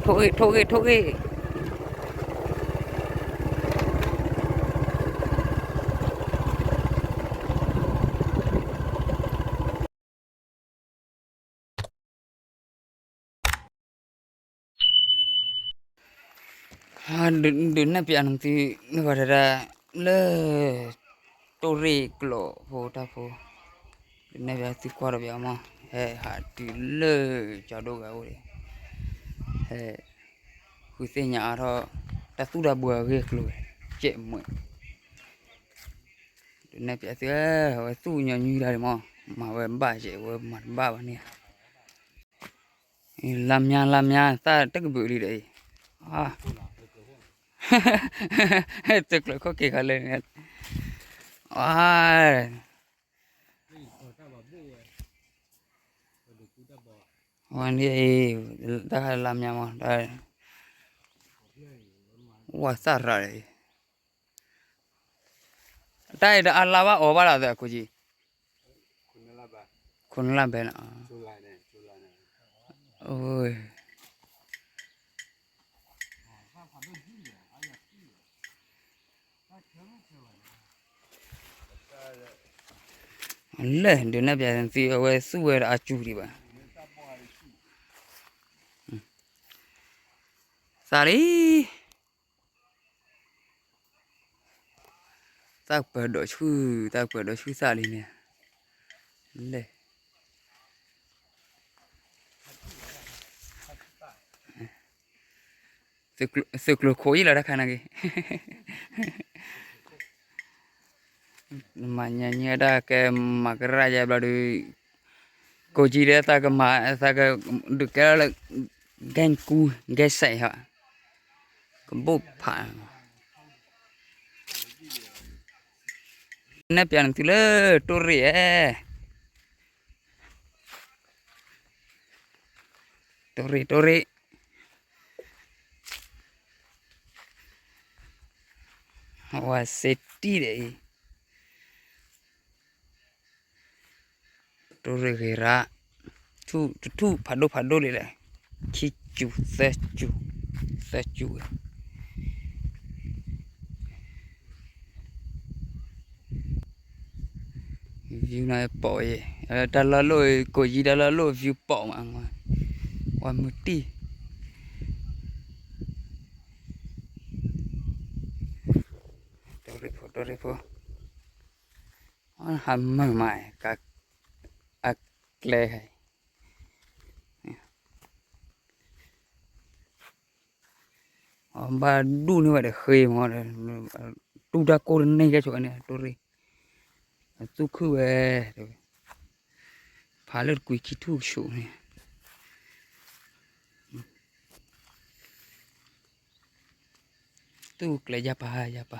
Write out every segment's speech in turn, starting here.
ထိၣ်ဂ့ၢ် ထိၣ်ဂ့ၢ် ထိၣ်ဂ့ၢ်. ဒုးနဲၣ်ပျးနသု နဘၣ်တဒၣ်လၢ တိၣ်ရ့ၣ်ကျိာ်ဖိတၢ်ဖိ, ဒုးနဲၣ်ပျးသုကွၢ်ဒီးပျးမး, ဟဲဟးတုၤလၢကၠီဒိၣ်ဂၤအိၣ်ဒီး ဟဲ ဃုသ့ၣ်ညါအါထီၣ် တၢ်သူၣ်တၢ်ဘှီအဂ့ၢ်အကျိၤ ကဲးမုာ် ဒုးနဲၣ်ပျးသုဧၢ, အဝဲသူၣ်ညီနုၢ်တၢ်ဒံးမး, မၤဝဲဘၣ်ကဲး ဝဲမၤတဘၣ်ဘၣ်န့ၣ်ဧါ. လါမၠါ လါမၠါ သၣ်တကဘုးလံဒီးအံၤ, သုးကျိၤခိၣ်က့ၤခါလၢန့ၣ်, အါ ဝဲန့ၣ်အံၤ တၢ်လါမၠါမး, ဝဲသၣ်ရၤဒီးအံၤ, တၢ်အံၤဒီးအလါဘၣ်အီၤဘၣ်လီၤသး ခိၣ်ကၠံ, ခိၣ်နလါဘဲနီၤ, လဲၣ် ဒုးနဲၣ်ပျးသု အဝဲသူၣ်ဝဲဒီးအစူၤဒံးဘၣ်, သၣ်လံ သၣ်ပၢၤဒီးဆူၣ် သၣ်ပၢၤဒီးဆူၣ်သၣ်လံန့ၣ်, လဲၣ် သုးကျိၤခိးယံာ်လီၤတၢ်ခါနာ်က့ၤ, မၤညါညါဒၣ်ကဲမၤကရၣ်ယဲဘျီဒုး, ကိးကံဒီးသးကမၤ သးကဒုးကဲလီၤလၢ ကဲကူ ကဲစဲးဟီ, ကဘိၣ်ဖး နဲၣ်ပျးနသုလၢ တိၣ်ရ့ၣ်ဧၢ, တိၣ်ရ့ၣ် တိၣ်ရ့ၣ်, ဝါစ့တံၢ်ဒီးအံၤ တိၣ်ရ့ၣ်ဂ့ၤရၣ်, ထူၣ်တထူၣ်ဖးဒိၣ်ဖးဒိၣ်လံလဲၣ်, ခံစူၤ သၢစူၤ သၢစူၤဝဲ, view န့ၣ်ပိာ်အံၤ, တၢ်လီၢ်လိၣ် ကိးယံာ်တၢ်လီၢ်လိၣ် view ပိာ်မး, ဝါမုၢ်တံၢ် တိၣ်ရ့ၣ်ဖိ တိၣ်ရ့ၣ်ဖိ, ဟးမုာ်မး အကျဲ, ဘၣ်ဒူၣ်န့ၢ်ဝဲဒီးဃ့မး, တူၢ်တၢ်ကိၢ်တန့ၢ်ကဲဆိးဝဲန့ၣ် တိၣ်ရ့ၣ်, အသူၣ်ခုၣ်ဝဲ, ဖးလၢတကွံခံထူၣ်ကဆူးန့ၣ် သူၣ်ကျဲယၢ်ပၤယၢ်ပၤ,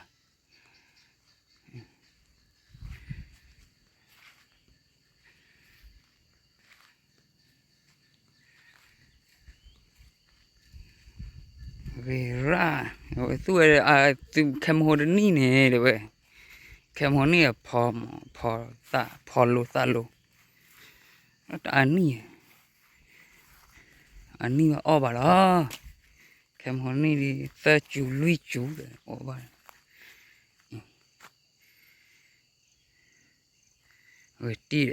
ဂ့ၤရၣ်, ဝဲသူၣ်ဝဲ သုခဲမဟိတနံၣ်န့ၣ်တဲဝဲ, ခဲမဟိနံၣ်အဖီမး ဖီသၣ် ဖီလိသၣ်လိ, တအနံၣ်, အနံၣ်ဝဲအီၣ်ဘၣ်လီၤ, ခဲမဟိနံၣ်ဒ်သၢစူၤလွံၢ်စူၤဒီးအီၣ်ဘၣ် ဝဲတံၢ်ဒီး,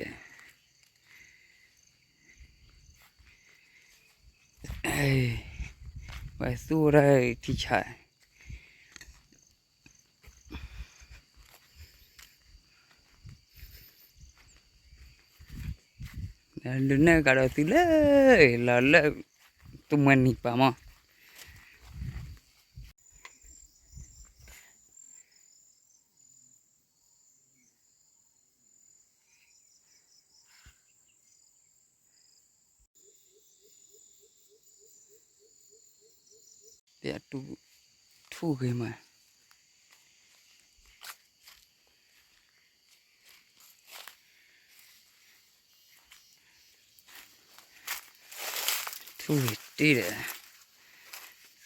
ဝဲသူၣ်ဝဲဒၣ်ထံဆး, ဒုးနဲၣ်ကဒီးသုလၢ လီၤလၢ သူမှဲနံၤပၤမး ပျးတူၢ်ထူၣ်ဂ့ၤမး, ထူၣ်ဂ့ၤတ့ၢ်ဒီး,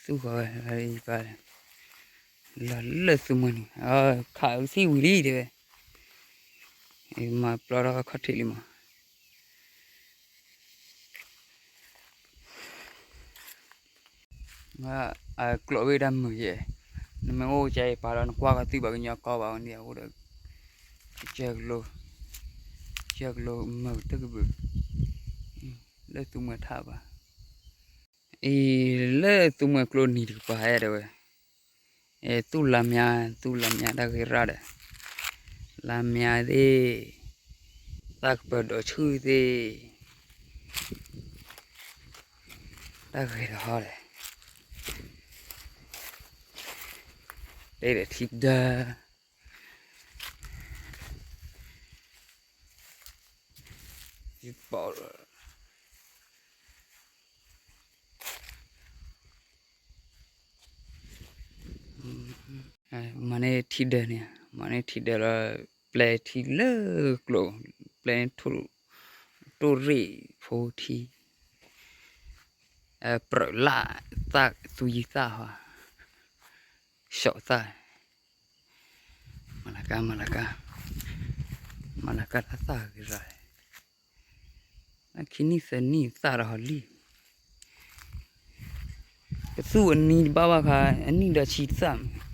သူၣ်ဃီၤဝဲ, လီၤလၢသူမှဲန့ၣ်, ခးအုးသံဝံၤလံတဲဝဲ, မၤပျီထီၣ်ခီၣ်ထံးလံမး. အကျိးဝဲဒၣ်မုာ်ယဲ, နမ့ၢ်အိၣ်ကဲအံၤပာ်ဒီးနကွၢ်ကီသုဘၣ်ကညီကီဘၣ်ဝဲန့ၣ် အအိၣ်ဒီး, ကကဲကလိ, ကကဲကလိမုာ်တကဘုး, လၢသူမှဲထးဘၣ်. အံၤလၢသူမှဲကျိနံၤတကပၤအဲၣ်တဲဝဲ, အဲၣ်သူၣ်လါမၠါ, သူၣ်လါမၠါတၢ်ဂ့ၤရၣ်ဒီး, လါမၠါသ့ၣ်, သၣ်ကပၢၤဒီးဆူၣ်သ့ၣ်, တၢ်ဂ့ၤတဟီဒီး, တဲဒီးထံဒၢ, ယပီၣ်လီၤ. မၤန့ၢ်ထံဒၢန့ၣ်, မၤန့ၢ်ထံဒၢလီၤ, ပျဲထံလၢကျိ, ပျဲထူၣ်, တိၢ်ရ့ၣ်ဖိထံ, ပြၢးလၣ်, သၣ်သူယံၤသၣ်ဟီ, စီၤသၣ်, မၤလၤကါ, မၤလၤကါ, မၤလၤကါတၢ်သၣ်ဂ့ၤရၣ်, ခံနံၣ်သၢနံၣ်သၣ်ဒီးဟီလံ. ကသူၣ်အနံၤတဘၣ်ဘၣ်ခါ, အနံၣ်ဒီးဆံသၣ်မး.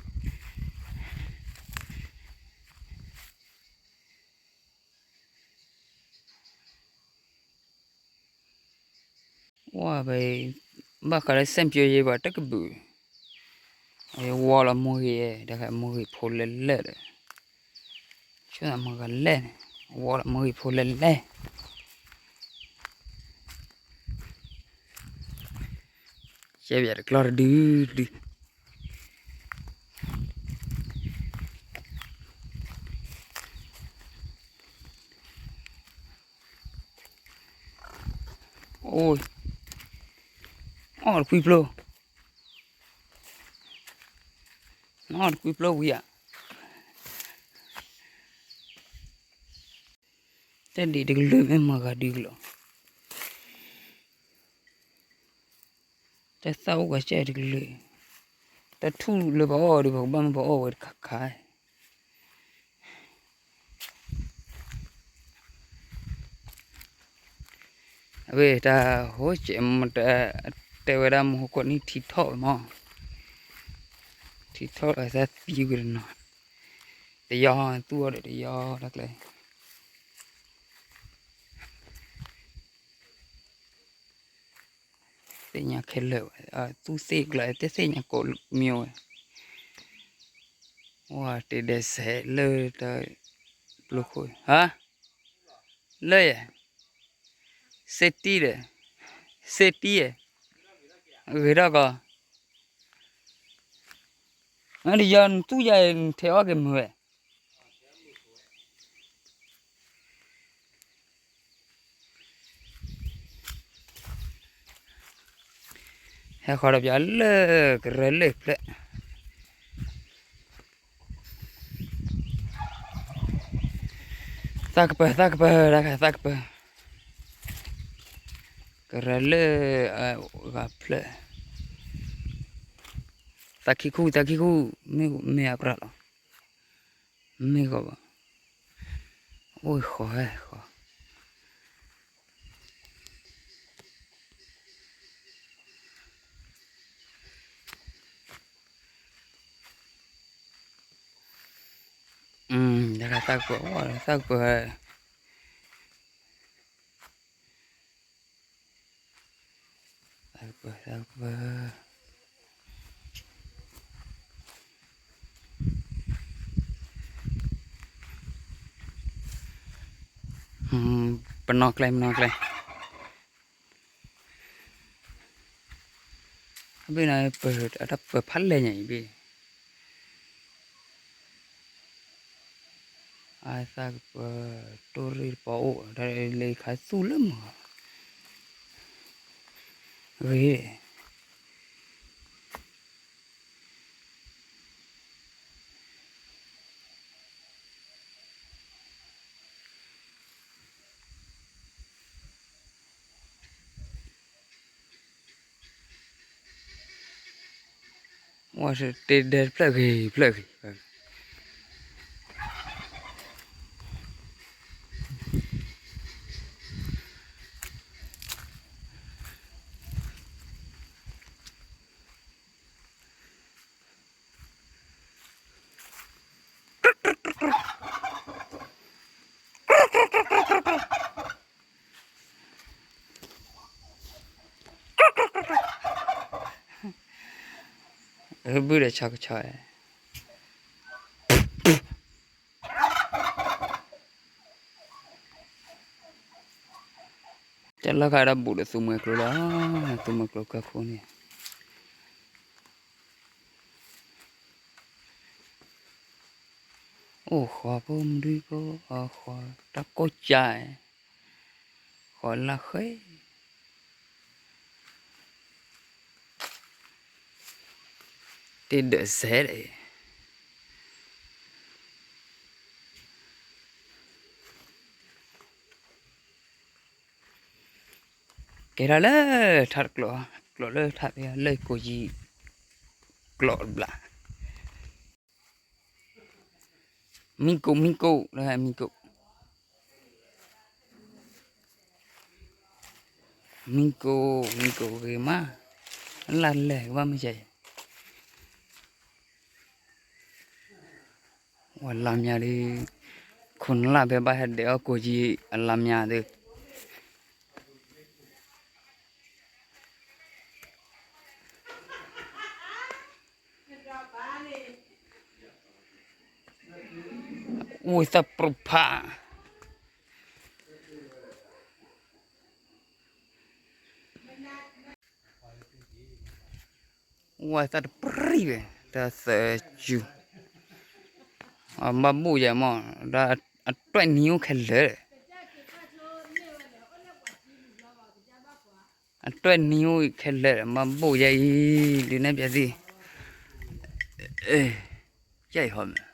ဝဲ, ဘၣ်ဃးလၢစဲၣ်ပျိယဲဘၣ်တကဘုး, ဝီလီၤမိၢ်ဂ့ၤ, တၢ်မိၢ်ဂ့ၤဖိလဲၣ်လဲၣ်ဒီး, ဆိမိၢ်ဂၤလဲၣ်န့ၣ်, ဝီလီၤမိၢ်ဂ့ၤဖိလဲၣ်လဲၣ်. ကဲပတကျီတဒုဒု. အိၣ်, အီၣ်တကွံဖျိ, အီၣ်တကွံဖျိဝံၤဧါ. တၢ်ဒံးတကလုာ်မ့ၢ်မၤဂၤဒုကလီၤ. တၢ်သၣ်အိၣ်ကစၢ်တကလုာ်, တၢ်ထူၣ်လၢပအီၣ်ဒီး ပကဘၣ်မ့ၢ်ပအီၣ်ဝဲတခါခါ. အဝဲတၢ်ဟိစဲးမတတဲဝဲဒၣ်မူဟိကွၢ်နံၣ်ထံထီၣ်ဝဲမး, ထံထီၣ်လီၤသးသံဝဲတနီၤ, တယီသူၣ်အီၤဒီးတယီတၢ်ကျဲ သ့ၣ်ညါခဲလၢာ်ဝဲ, သူၣ်သ့ၣ်ကျါ တသ့ၣ်ညါကိးမံၤဝဲ, ဝဲတ့ဒဲးစဲးလၢတၢ်ပျိခိၣ်, ဟါ, လၢယဲ, စ့တံဒီး, စ့တံယဲ, ဂ့ၤထီၣ်ကီး, နတယီနသူၣ်ယါအံၤ နထဲးအီၣ်က့ၤမုာ်ဝဲ ဟဲဃီဒီးပၠးလၢကရၢလၢဖျၢၣ်, သးကပၢၤ သးကပၢၤ တၢ်ခါသးကပၢၤ, ကရၢလၢအဂၤဖျၢၣ်, သးခံခူ သးခံခူ, မ့ၢ်အပြၢ်လီၤ, မ့ၢ်ဂီၤဘၣ်, အိၣ်ဃီဟဲဃီ တၢ်ခါသးကပၢၤ သးကပၢၤ, သးကပၢၤ သးကပၢၤ, ပနီၣ်ကျဲ ပနီၣ်ကျဲ အဘ့ၣ်န့ၣ် ပၢၤ အတၢ်ပၢၤဖးလဲၢ်ညါအံၤဘ့ၣ်, အသးကပၢၤ တိၢ်ရ့ၣ်တပီၤအိၣ် တၢ်လဲၤခးသူၣ်လၢမုာ် ဂ့ၤ တၢ်ခါသးကပၢၤ တၢ်ခါသးကပၢၤ, ဝဲတ့ဒဲတဖျၢၣ်ဂ့ၤဖျၢၣ်ဂ့ၤ, ဘုၣ်ဒီးဆီကဆီ, ကလီၤခါဒီးဘူးဒီးသူမှဲကျိလီၤ, သူမှဲကျိကၢခိၣ်န့ၣ်, အိၣ်ဃီဖိမနုၤဖိ, အဃီတၢ်ကိၢ်ကၠၢ်, ဃီလၢဃဲ တ့ဒၢးစဲး, ကဲထီၣ်လၢထးတကျိာ်, ကျိာ်လၢထးဖဲလၢကိးယံၤ, ကျိာ်တဘျီ, မံကိး မံကိး လၢမံကိး မံကိး မံကိးဂ့ၤမး, လၢလဲၤကဘၣ်မ့ၢ်ကဲ, ဝဲလါမၠါဒီး, ခိၣ်နလၢ်ဖဲဘၣ်ဟဲဒဲးအီၣ်ကိၢ်ကံအလါမၠါဒီး, အိၣ်သၣ်ပြိဖး ဝဲသၣ်တပြံၣ်ဝဲ, တၢ်သၢကၠူ, ဘၣ်ဘိၣ်ယဲမး, ဒီးအတွဲၣ်နံၤအိၣ်ခဲလၢာ်, အတွဲၣ်နံၤအိၣ်ခဲလၢာ် ဘၣ်ဘိၣ်ယဲအံၤ, ဒုးနဲၣ်ပျဲသ့ၣ်, ကဲအံၤဟီမး,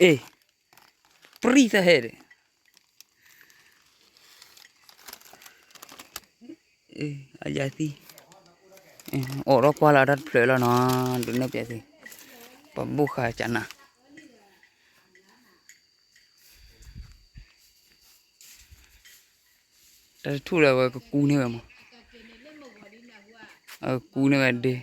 အ့ၣ်, ပြံၣ်သၣ်ဟဲဒီး အယၤသံ, အိၣ်ဒီးကွၢ်လၢတၢ်တဖျၢၣ်လီၤနီၤ, ဒုးနဲၣ်ပျဲသ့ၣ်, ပဘိၣ်ဃာ်ကနၤ, တၢ်တထူၣ်လၢဝဲကကူန့ၢ်ဝဲမး, ကူန့ၢ်ဝဲဒ့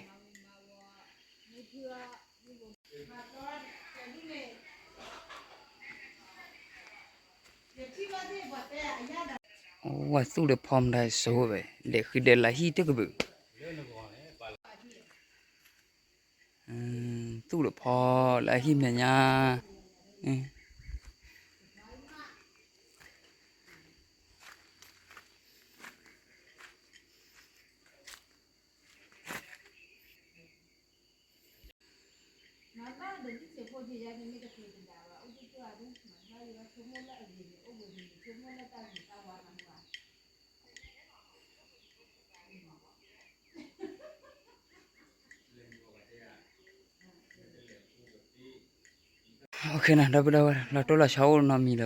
ဝဲသူၣ်ဒီးဖီမတၤဆိဝဲ, လဲၤဃုဒဲးလၢဟံၣ်တကဘုး, သူၣ်ဒီးဖီလၢအဟံၣ်မဲာ်ညါ, ဒီပုၢ်ဒီဝဲၢ် လီၤတိၢ်လီၤဆီအိၣ်နီတမံၤလၢၤဘ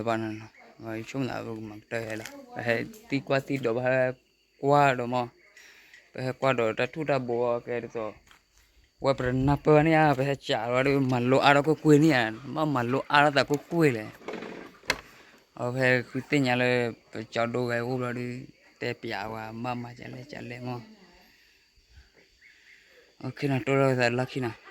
ၣ်နီၤ, ယဆိကမိၣ်သးပကမၤကတၢၢ်ဟဲလီၤ, ပဟဲသံကွၢ်သံဒိးဘၣ်ဟဲကွၢ်ဒီးမး, ပဟဲကွၢ်ဒီးတၢ်ထူၣ်တၢ်ဘိအကဲဒ်သိး, ဝဲပတနၢ်ပၢၢ်န့ၣ်ဧါ, ပဟဲစးလီၤဒီး မၤလိအါထီၣ်ကွ့ၢ်ကွ့ၢ်န့ၣ်ဧါ, ဘၣ်မၤလိအါထီၣ်သးကွ့ၢ်ကွ့ၢ်လဲၣ်, အဝဲပဟဲဃုသ့ၣ်ညါလၢ ပကၠီဒိဂဲၤအိၣ်ဘျီဒီး တဲပျးဝဲ ဘၣ်မၤကလဲၣ်ကလဲၣ်မး, တိၢ်လီၤသးလီၢ်ခံနီၤ.